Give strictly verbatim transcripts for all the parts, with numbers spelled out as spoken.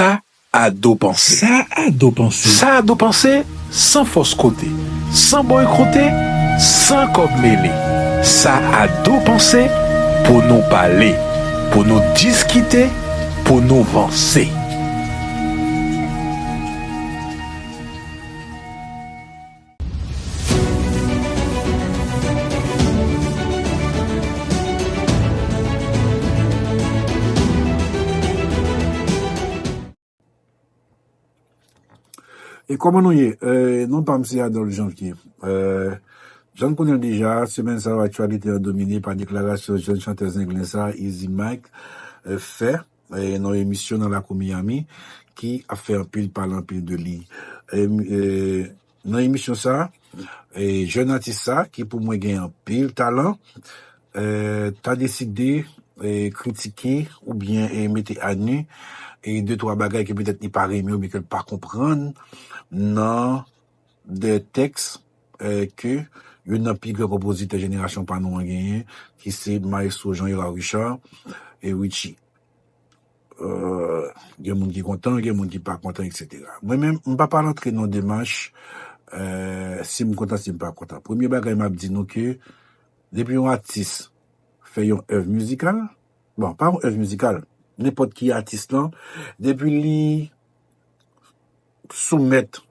Sa Ado Panse. Sa Ado Panse. Sa Ado Panse, san fòs kote, san bòy kote, san kòb mele. Sa Ado Panse, pou nou pale, pou nou diskite, pou nou vanse. E kòman nou ye? Eh, non pa m se Adolphe Janvier. Eh, jan n konnen l deja, semèn sa yo aktyalite an domine pa deklarasyon jèn chantè zenglen sa, Easy Mike, eh, fè, eh, nan yon emisyon nan lakou Miami, ki ap fè anpil pale anpil de li. Eh, eh, nan emisyon sa, eh, jèn atis sa, ki pou mwen gen anpil talan, eh, ta deside, eh, kritike oubyen, eh, mete anu, eh, de twa bagay ke petèt li pa renmen oubyen ke l pa konprann nan de tèks, eh, ke youn nan pi gran konpozitè jenerasyon pa nou an genyen, ki se Maestro Jean Hérard Richard e Richie. Eh, gen moun ki kontan, gen moun ki pa kontan, etsetera. Mwen menm, m pa pral antre nan demach, eh, si m kontan, si m pa kontan. Premye bagay m ap di nou ke depi yon atis fè yon èv mizikal, bon, pa yon èv mizikal, nenpòt ki atis lan, depi li soumèt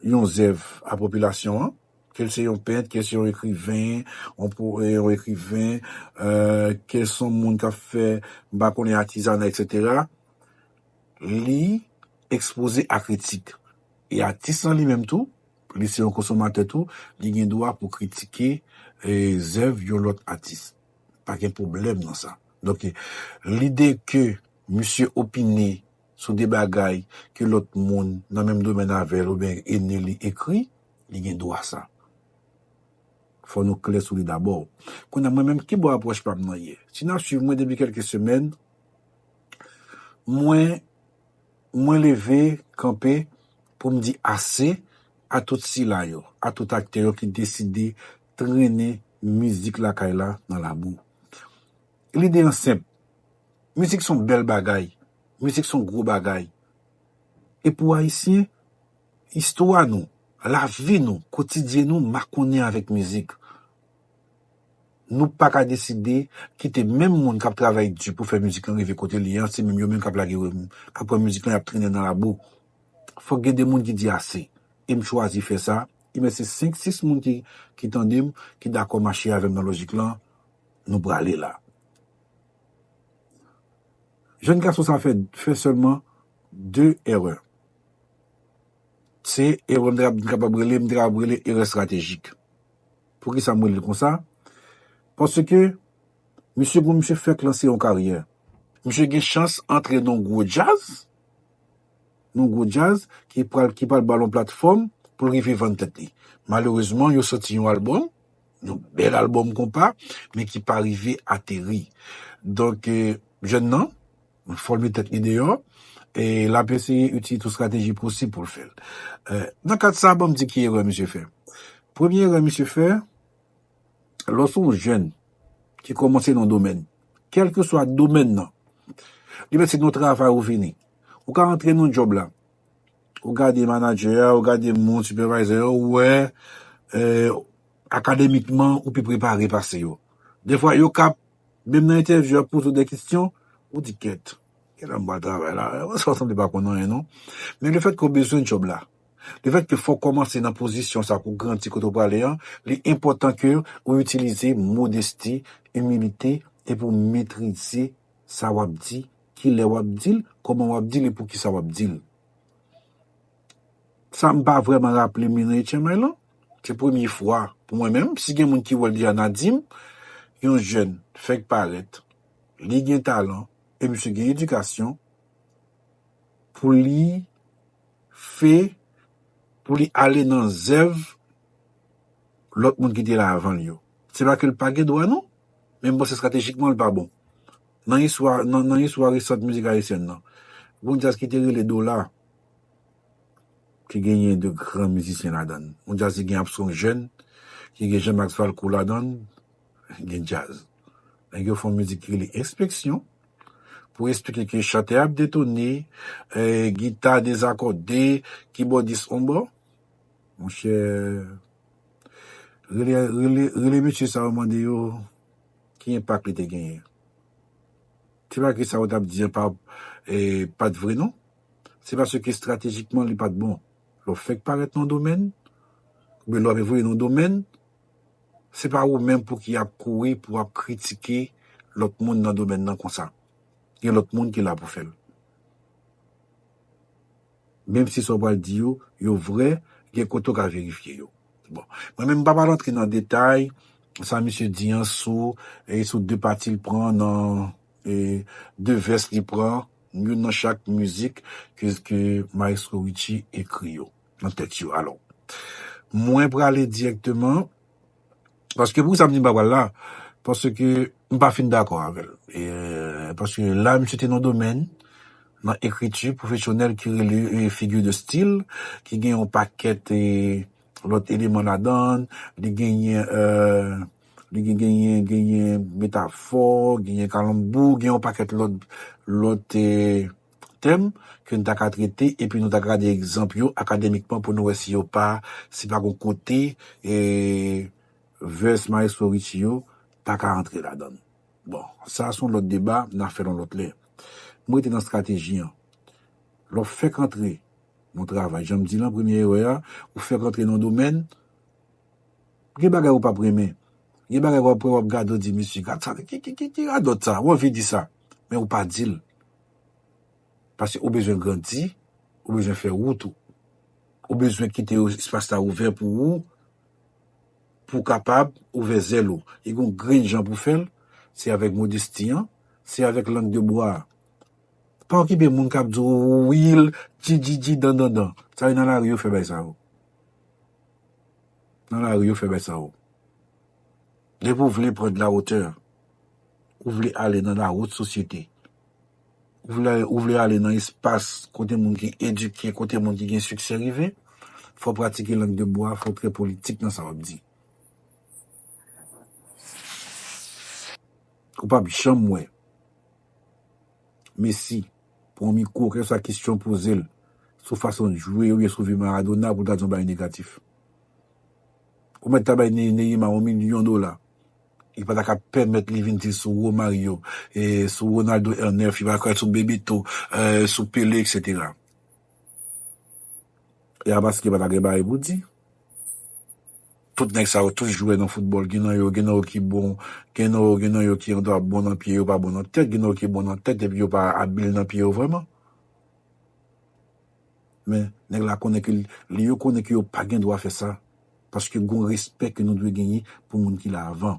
yon zèv a popilasyon an, ke l se yon pent, ke l se yon ekriven, yon po-, yon ekriven, eh, ke l se yon moun k ap fè, m pa konnen, atizana, etsetera, li ekspoze a kritik. E atis lan li menm tou, li se yon konsomatè tou, li gen dwa pou kritike, eh, zèv yon lòt atis. Pa gen pwoblèm nan sa. Donk, lide ke misye opine sou de bagay ke lòt moun nan menm domèn avè l oubyen ene li ekri, li gen dwa sa. Fò nou klè sou li dabò. Kounye a, mwen menm, ki bò apwòch pa m nan ye? Si n ap swiv mwen depi kèlke semèn, mwen, mwen leve kanpe pou m di ase a tout sila yo, a tout aktè yo ki deside trennen mizik lakay la nan labou. Lide an senp. Mizik se yon bèl bagay. Mizik se yon gwo bagay. E pou Ayisyen, istwa nou, lavi nou, kotidyen nou makonnen avèk mizik. Nou pa ka deside kite menm moun k ap travay di pou fè mizik lan rive kote li an, se menm yo menm k ap lage, k ap pran mizik lan, y ap trennen nan labou. Fòk gen de moun ki di ase. E m chwazi fè sa. E men se senk, sis moun ki, ki tande m, ki dakò mache avè m nan lojik lan, nou prale la. Jèn gason sa fè, fè sèlman de erè. Se erè m te kab-, m kapab rele, m te kapab rele erè estratejik. Poukisa m rele l konsa? Paske misye gon, misye fèk lanse yon karyè. Misye gen chans antre nan yon gwo djaz, nan yon gwo djaz ki pral, ki pral ba l yon platfòm pou l rive vann tèt li. Malerezman, yo soti yon albòm, yon bèl albòm konpa, men ki pa rive ateri. Donk, eh, jèn nan, fò l met tèt li deyò, e l ap eseye itilize tout estrateji posib pou l fè l. Eh, nan kad sa, ban m di ki erè misye fè. Premye erè misye fè, lè w se yon jèn ki kòmanse nan domèn, kèlkeswa domèn nan, li mèt se nan yon travay ou vini. Ou ka antre nan djòb la, ou gade manadjè a, ou gade moun, sipèvayzè a, ou wè, eh, akademikman, ou pi prepare pase yo. Defwa, yo ka, menm nan entèvyou, ap poze w de kesyon, ou di, "Kèt, kilè m pral travay la? Sa sanble pa konn anyen, non." Men lefètke w bezwen djòb la, lefètke fò w kòmanse nan pozisyon sa pou w grandi kote w prale an, li enpòtan ke ou itilize modesti, imilite, epi w metrize sa w ap di, kilè w ap di l, kòman w ap di l e poukisa w ap di l. Sa m pa vrèman raple m li nan H M I lan. Se premye fwa pou mwen menm. Si gen moun ki wè l deja, n a di m, yon jèn fèk parèt, li gen talan, e misye gen edikasyon, pou li fè, pou li ale nan zèv lòt moun ki te la avan l yo. Se pa ke l pa gen dwa, non, men m panse estratejikman l pa bon. Nan istwa, nan, nan istwa resant mizik ayisyèn nan, gon djaz ki te rele Dola, ki genyen de gran mizisyen ladan l. Yon djaz ki gen Armstrong Jeune, ki gen Jean Max Falco ladan l, gen djaz. Nèg yo fè yon mizik ki rele Inspection, pou eksplike ke chantè ap detone, eh, gita dezakòde, kibòdis on bò. Monchè, rele, rele, rele mesye sa yo, mande yo ki enpak li te genyen. Se pa ke sa yo t ap di an pa, eh, pa t vre, non. Se paske estratejikman li pa t bon. Lè w fèk parèt nan domèn, oubyen lè w ap evolye nan domèn, se pa ou menm pou ki ap kouri, pou ap kritike lòt moun nan domèn nan konsa. Gen lòt moun ki la pou fè l. Menm si sa w pral di yo, yo vrè, gen kote w ka verifye yo. Bon, mwen menm, m pa pral antre nan detay sa misye di an sou, e sou de pati l pran nan, e de vès li pran, youn nan chak mizik ke, ke Maestro Richie ekri yo, nan tèks yo. Alò, mwen prale dirèkteman, paske pou sa m di m pa pral la, paske m pa fin dakò avè l. E, paske la, misye te nan domèn, nan ekriti pwofesyonèl ki rele, e, figure de style, ki gen yon pakèt, e, lòt eleman ladan l, li genyen, e, li gen, genyen, genyen metafò, genyen kalanbou, gen yon pakèt lòt, lòt, e, tèm ke n ta ka trete, epi nou ta ka gade egzanp yo akademikman pou nou wè si yo pa, si pa gon kote, e, vès Maestro Richie yo ta ka antre ladan l. Bon, sa se yon lòt deba, n a fè l yon lòt lè. M rete nan estrateji an. Lè w fèk antre nan travay, jan m di lan, premye erè a, ou fèk antre nan domèn, gen bagay ou p ap renmen. Gen bagay w ap wè, w ap gade, w di, "Mesye, gad sa, ki, ki, ki, ki radòt sa?" Ou anvi di sa, men ou pa di l. Paske ou bezwen grandi, ou bezwen fè wout ou. Ou bezwen kite espas la ouvè pou ou, pou w kapab ouvè zèl ou. E gon grenn jan pou fè l, se avèk modesti an, se avèk lang de bwa a. Pa okipe moun k ap di w, "Wi, l, dji, dji, dji, dan, dan, dan." Sa yo nan lari yo fè bay sa yo. Nan lari yo fè bay sa yo. Depi w vle pran de la hauteur, ou vle ale nan la haute société, ou vle, ou vle ale nan espas kote moun ki edike, kote moun ki gen siksè rive, fò w pratike lang de bwa, fò w trè politik nan sa w ap di. Ou p ap janm wè Messi pran mikwo, kèlkeswa kesyon poze l sou fason l jwe oubyen sou vi Maradona pou l ta di yon bagay negatif. Ou mèt ta bay Ne-, Neymar yon milyon dola. Li pa ta ka pèmèt li vin di l sou Romario, e sou Ronaldo R nèf, li pa ka sou Bebeto, e sou Pele, et cetera. E a paske pa ta gen bagay pou di. Tout nèg sa yo, tout jwè nan foutbòl, gen nan yo, gen nan yo ki bon, gen nan yo, gen nan yo ki andwa bon nan pye, yo pa bon nan tèt, gen nan yo ki bon nan tèt, epi yo pa abil nan pye yo vrèman. Men, nèg la konnen ke li, yo konnen ke yo pa gen dwa fè sa, paske gon respè ke nou dwe genyen pou moun ki la avan.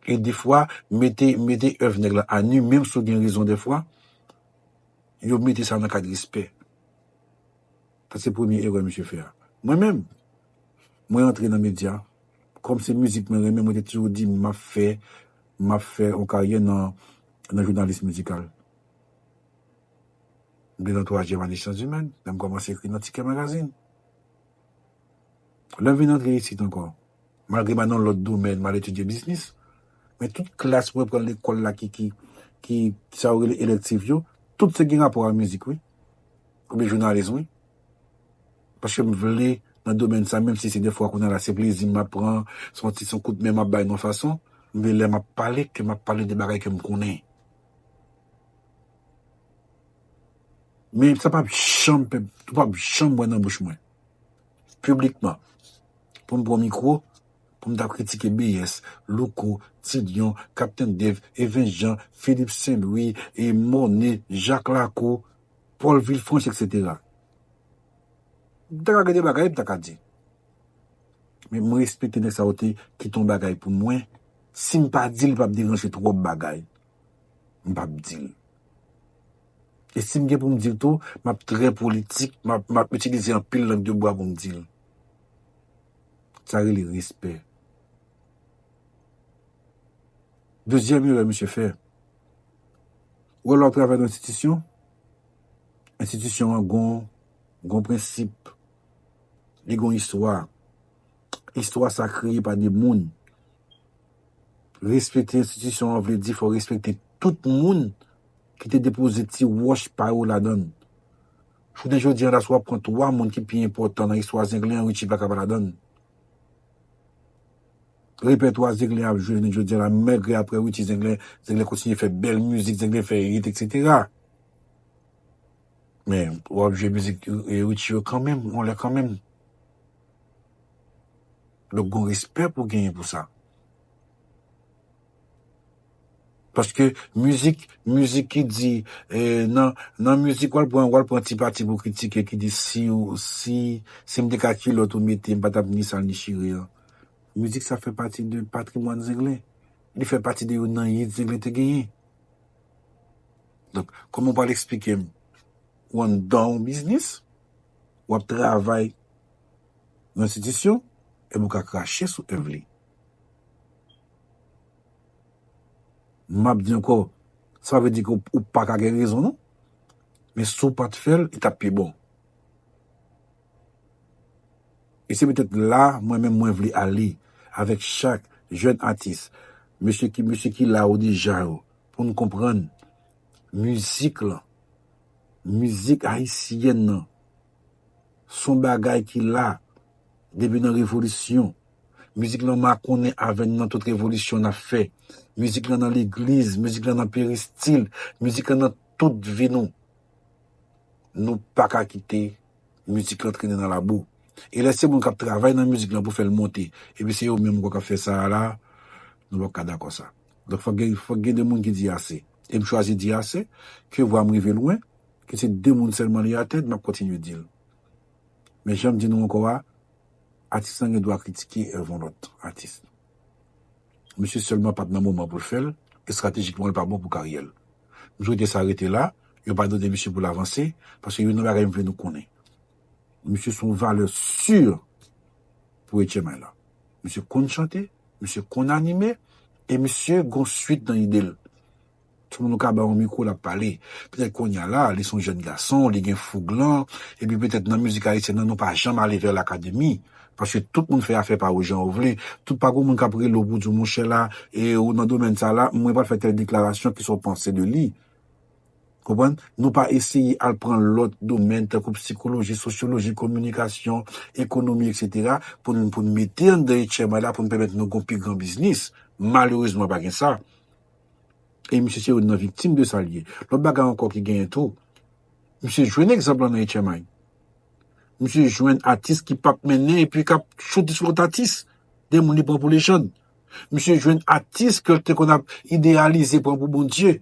E defwa, mete, mete èv nèg la anu, menm si w gen rezon defwa, yo mete sa nan kad respè. Sa se premye erè misye fè a. Mwen menm, mwen antre nan medya, kòm se mizik mwen renmen, mwen te toujou di m ap fè, m ap fè yon karyè nan, nan jounalis medikal. M te nan twazyèm ane syans imèn, lè m kòmanse ekri nan Tikè Magazine. Lè m vin antre isit ankò, malgre m al nan lòt domèn, m al etidye biznis, men tout klas mwen pran lekòl la ki, ki, ki, sa yo rele elektif yo, tout se gen rapò a mizik, wi. Oubyen jounalis, wi. Paske m vle nan domèn sa, menm si se defwa kounye a la, se plezi m ap pran, se yon ti, se yon kout men m ap bay nan fason, m vle lè m ap pale, ke m ap pale de bagay ke m konnen. Men sa p ap janm, ou p ap janm wè nan bouch mwen, piblikman, pou m pran mikwo, pou m t ap kritike B S, Louko, Ti Lyon, Kaptenn Dave, Evens Jean, Philippe Saint Louis, e Monet, Jacques Lacour, Paul Villefranche, et cetera. M ta ka gen de bagay, m ta ka di. Men m respekte nèg sa yo te kite yon bagay pou mwen. Si m pa di l, li p ap deranje twòp bagay. M p ap di l. E si m gen pou m di l tou, m ap trè politik, m ap, m ap itilize anpil lang de bwa pou m di l. Sa rele respè. Dezyèm erè misye fè. Ou wè lè w ap travay nan enstitisyon, enstitisyon an gon, gon prensip, li gon istwa. Istwa sa kreye pa de moun. Respekte enstitisyon an vle di fò w respekte tout moun ki te depoze ti wòch pa yo ladan l. Jounen jodi a la, si w ap pran twa moun ki pi enpòtan nan istwa Zenglen an, Richie pa ka pa ladan l. Repètwa Zenglen ap jwe jounen jodi a la, malgre apre Richie Zenglen, Zenglen kontinye fè bèl mizik, Zenglen fè hit, etsetera. Men, w ap jwe mizik, e, Richie yo kanmenm, yon lè kanmenm. Donk, gon respè pou genyen pou sa. Paske mizik, mizik ki di, e, nan, nan mizik, w al pran, w al pran ti pati pou kritike, ki di si, si, si m te ka kilòt ou mete, m pa t ap ni sal ni chire an. Mizik sa fè pati de patrimwàn Zenglen. Li fè pati de youn nan hit Zenglen te genyen. Donk, kòman w pral eksplike m? Ou anndan yon biznis, w ap travay nan enstitisyon, epi w ka krache sou èv li. M ap di ankò, sa vle di ke w, ou pa ka gen rezon, non. Men si w pa t fè l, li t ap pi bon. E se petèt la, mwen menm, mwen vle ale avèk chak jèn atis, mesye ki, mesye ki la yo deja yo, pou n konprann mizik lan, mizik ayisyèn nan, s on bagay ki la depi nan revolisyon. Mizik lan makonnen avè n nan tout revolisyon n ap fè. Mizik lan nan legliz, mizik lan nan peristil, mizik lan nan tout vi nou. Nou pa ka kite mizik lan trennen nan labou. E lè se moun k ap travay nan mizik lan pou fè l monte, epi se yo menm ankò k ap fè sa a la, nou p ap ka dakò sa. Donk, fòk gen, fòk gen de moun ki di ase. E m chwazi di ase, ke vwa m rive lwen, ke se de moun sèlman li atèn, m ap kontinye di l. Men jan m di nou ankò a, atis lan gen dwa kritike èv yon lòt atis. Misye sèlman pa t nan moman pou l fè l, estratejikman, li pa bon pou karyè l. M swete sa rete la, yo padone misye pou l avanse, paske youn nan bagay m vle nou konnen. Misye se yon valè si pou H M I la. Misye konn chante, misye konn anime, e misye gon swit nan ide l. Tout moun ou ka ba yon mikwo, l ap pale. Petèt kounye a la, li se yon jèn gason, li gen foug lan, epi petèt nan mizik ayisyèn nan, nou pa janm ale vè lakademi. Paske tout moun fè afè pa yo jan yo vle. Tout pa gon moun k ap rele w pou di w, monchè la, e ou nan domèn sa la, mwen pral fè tèl deklarasyon, kisa w panse de li? Konprann? Nou pa eseye al pran lòt domèn, tankou psikoloji, sosyoloji, kominikasyon, ekonomi, etsetera, pou n, pou n mete anndan H M I la, pou n pèmèt nou gon pi gran biznis. Malerezman, pa gen sa. E misye se youn nan viktim de sa l ye. Lòt bagay ankò ki genyen tou, misye jwenn egzanp lan nan H M I. Misye jwenn atis ki p ap mennen epi k ap choute sou lòt atis. De moun li pran pou lejann. Misye jwenn atis ke l te konn ap ideyalize pran pou Bondye,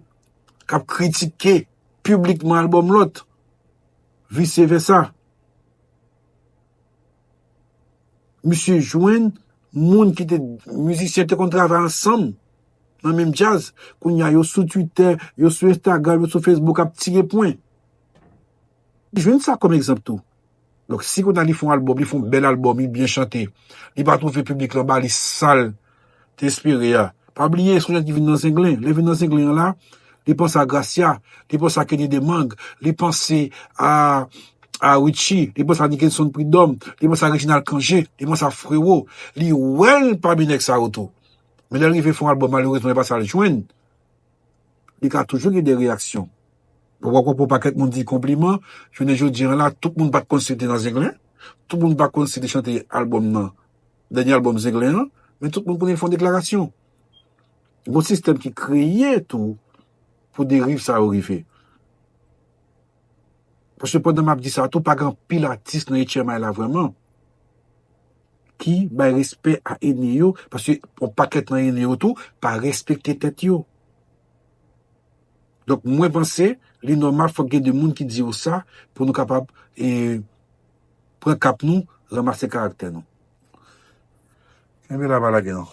k ap kritike piblikman albòm lòt. Vise vèsa. Misye jwenn moun ki te, mizisyen te konn travay ansanm nan menm djaz. Kounye a, yo sou Twitter, yo sou Instagram, yo sou Facebook ap tire pwen. Li jwenn sa kòm egzanp tou. Donk, si kounye a li fè yon albòm, li fè yon bèl albòm, li byen chante, li pa twouve piblik lan ba li sa l te espere a. Pa bliye, se yon nèg ki vin nan Zenglen. Lè vin nan Zenglen an la, li panse a Gracia, li panse a Kenny Demang, li panse a, a Richie, li panse a Nickenson Prud'homme, li panse a Reginald Cangé, li panse a Frero. Li wè l pami nèg sa yo tou. Men lè l rive fè yon albòm, malerezman, e pa sa l jwenn. Li ka toujou gen de reyaksyon. Ou pa konprann, pakèt moun di konpliman. Jounen jodi a la, tout moun pa t konn si l te nan Zenglen. Tout moun pa t konn si l te chante albòm nan, dènye albòm Zenglen an. Men tout moun konnen l fè yon deklarasyon. Gon sistèm ki kreye tou pou deriv sa yo rive. Paske pandan m ap di sa tou, pa gen anpil atis nan H M I la vrèman ki bay respè a ene yo, paske yon pakèt nan ene yo tou pa respekte tèt yo. Donk, mwen panse, li nòmal fòk gen de moun ki di yo sa pou nou kapab, e, pran kap nou, ranmase karaktè nou. Kenbe la, pa lage non.